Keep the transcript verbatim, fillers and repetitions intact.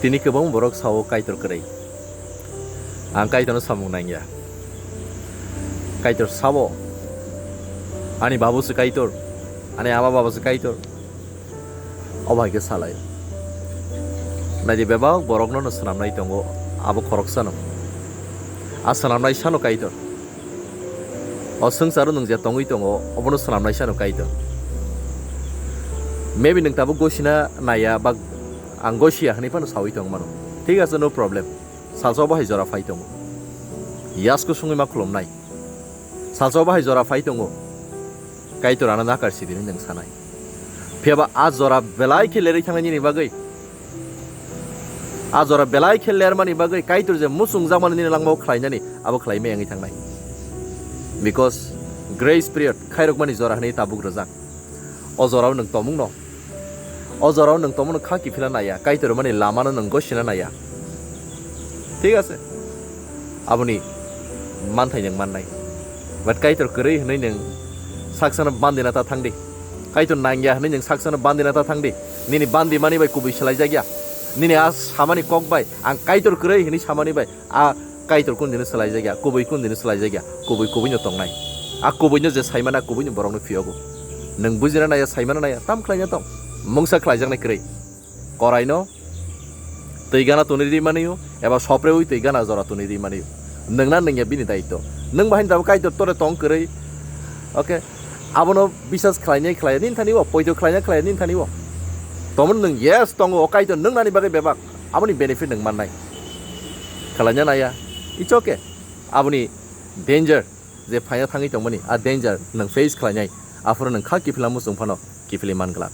Tini kwbangma borok sao Kaitor kwrwi. Ang Kaitorno samung nangya. Kaitor sabo, ani babu se Kaitor, ani ama baba se Kaitor. Obo hai khe salai. Naidi bebak borokno no swnamnai tongo, abo khoroksano. A swnamnai sano Kaitor. O swngcharo nwng je tongwi tongo, obono swnamnai sano Kaitor. Maybe nwng tabuk gosina naiya ba ang gosiya hwnwi phano sawi tong mano. Thik ase, no problem. Salsa obo hai jora phai tongo. Yasko sungwi ma khulumnai. Salsa obo hai jora phai tongo. Kaitor ano nakar sidi hwnwi nwng sanai. Phiyaba a jora belai khe lerwi thangnai nini bagwi. A jora belai khe lermani bagwi Kaitor je muchungjakmani nini langmao khlainani, abo khlai maya wngwi thangnai. Because grace period, khairokmani jora hwnwi tabuk rwjak. O jorao nwng tongmungno, o jorao nwng tongmungno kha kiphilna naiya, Kaitor mani lamano nwng gosina naiya. Thik ase? Aboni manthai nwng mannai. But Kaitor kwrwi hwnwi nwng saksano bandina ta thangdi. Kaitor nangya hwnwi nwng saksano bandina ta thangdi. Nini bandi mani bai kubui swlaijakya. Nini a samani kok bai, ang Kaitor kwrwi hwnwi samani bai, a Kaitor kundini swlaijakya, kubui kundini swlaijakya, kubui kubuino tongnai. A kubuino je saimana, a kubuino borokno phiyogo. Nwng bujina naiya, saimana naiya, tam khlaina tong. Mungsa khlaijaknai kwrwi. Koraino twi gana tuni ri manio, eba sopreui twi gana jora tuni ri manio. Nwngna nwngya bini daitto. Nwng bahai tabuk Kaitor tore tong kwrwi. Okay. Abono bisas khlainai khlaiya nini thani o, poito khlaina khlaiya nini thani o. Tomon nwng yes tongo, o Kaitor nwng nani bagwi bebak. Aboni benefit nwng mannai. Khlaina naiya. It's okay. Aboni danger je phaina thangwi tongmani, a danger nwng face khlainai. Aphuru nwng kha kiphilna muchung phano kiphilwi man glak.